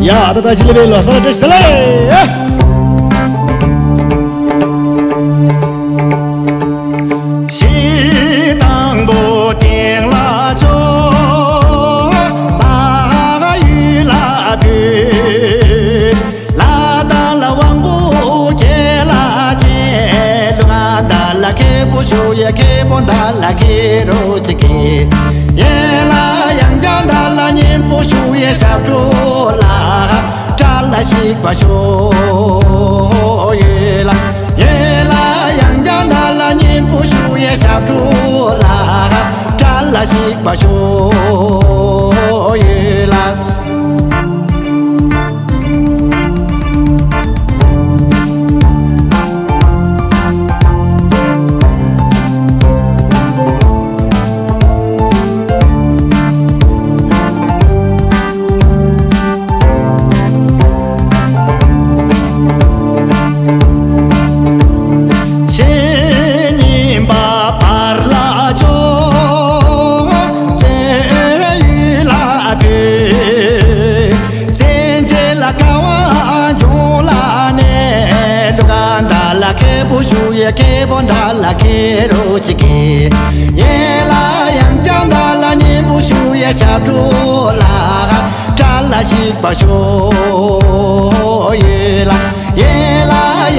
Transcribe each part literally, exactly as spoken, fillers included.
ཡ་ད་ད་ཅི་ལེ་བེ་ལོ་ས་ལ་ཏྲེ་ཤི་ལེ། ཞེ་དང་པོ་སྟེང་ལ་ཆོ། ལྷ་ཡུལ་ལ་བུད། ལྷ་དང་ལྷ་དབང་པོ་ཁྱེད་ལ་ཆེ། ལུག་ག་ད་ལ་ཁེ་པོ་ཤུ་ཡེ་ཁེ་པོ་ད་ལ་ཁེ་རོ་ཅི་ཁེ། ཡེ་ལ་ཡང་ཅང་ད་ལ་ཉིན་པོ་ཤུ་ཡེ་ཞབས་བྲོ་ལ། བཀྲ་ལ་ཞིག་པ་ཤོ་ཡོད་ལ། ཡེ་ལ་ཡང་ཅང་ད་ལ་ཉིན་པོ་ཤུ་ཡེ་ཞབས་བྲོ་ལ། བཀྲ་ལ་ཞིག་པ་ཤོ་ཡོད་ལ། ཕྱི་ཉིན་པ་བར་ལ་ཆོག་ཚེ་ཡུལ་ལ་བུད། ཚེ་འཇལ་ལ་དཀའ་བ་འབྱུང་ལ་ནས། ལུག་ག་ད་ལ་ཁེ་པོ་ཤུ་ཡེ་ཁེ་པོ་ད་ལ་ཁེ་རོ་ཅི་ཁེ། ཡེ་ལ་ཡང་ཅང་ད་ལ་ཉིན་པོ་ཤུ་ཡེ་ཞབས་བྲོ་ལ། བཀྲ་ལ་ཞིག་པ་ཤོ་ཡོད་ལ། ཡེ་ལ་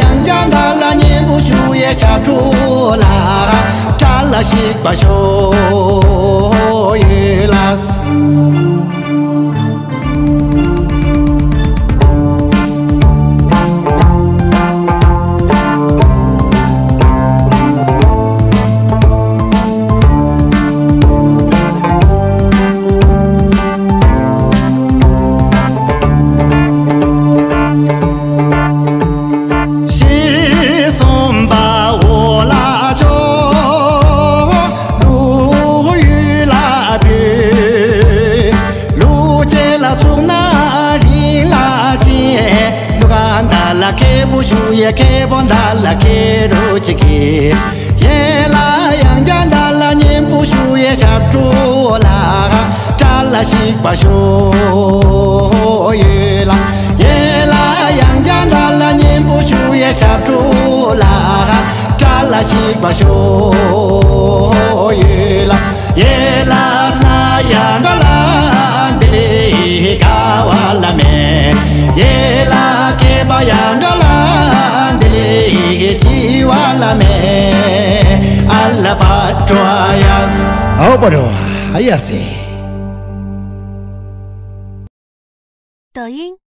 ཡང་ཅང་ད་ལ་ཉིན་པོ་ཤུ་ཡེ་ཞབས་བྲོ་ལ། བཀྲ་ལ་ཞིག་པ་ཤོ་ཡོད་ལ། ཤི་སོང་པ་འོ་ལ་ཆོག་ལུག་ཡུལ་ལ་བུད། ལུག་ཅེ་ལ་ཚུགས་ན་རིང་ལ་ཆེ། ལུག་ག་ད་ལ་ཁེ་པོ་ཤུ་ཡེ་ཁེ་པོ་ད་ལ་ཁེ་རོ་ཅི་ཁེ། ཡེ་ལ་ཡང་ཅང་ད་ལ་ཉིན་པོ་ཤུ་ཡེ་ཞབས་བྲོ་ལ། བཀྲ་ལ་ཞིག་པ་ཤོ་ཡོད་ལ། ཡེ་ལ་ཡང་ཅང་ད་ལ་ཉིན་པོ་ཤུ་ཡེ་ཞབས་བྲོ་ལ། བཀྲ་ལ་ཞིག་པ་ཤོ་ཡོད་ལ། ཡེ་ལ་ས་ན་ཡང་འགྲོ་ལ་འདི་ལི་ཀ་བ་ལ་མེ། ཡེ་ལ་ཀེ་པ་ཡང་འགྲོ་ལ་འདི་ལི་ཅི་བ་ལ་མེ། ཨ་ལ་པ་ཏྲོ་ཡ་སི། ཨོ་པ་ཏྲོ་ཡ་སི། 抖音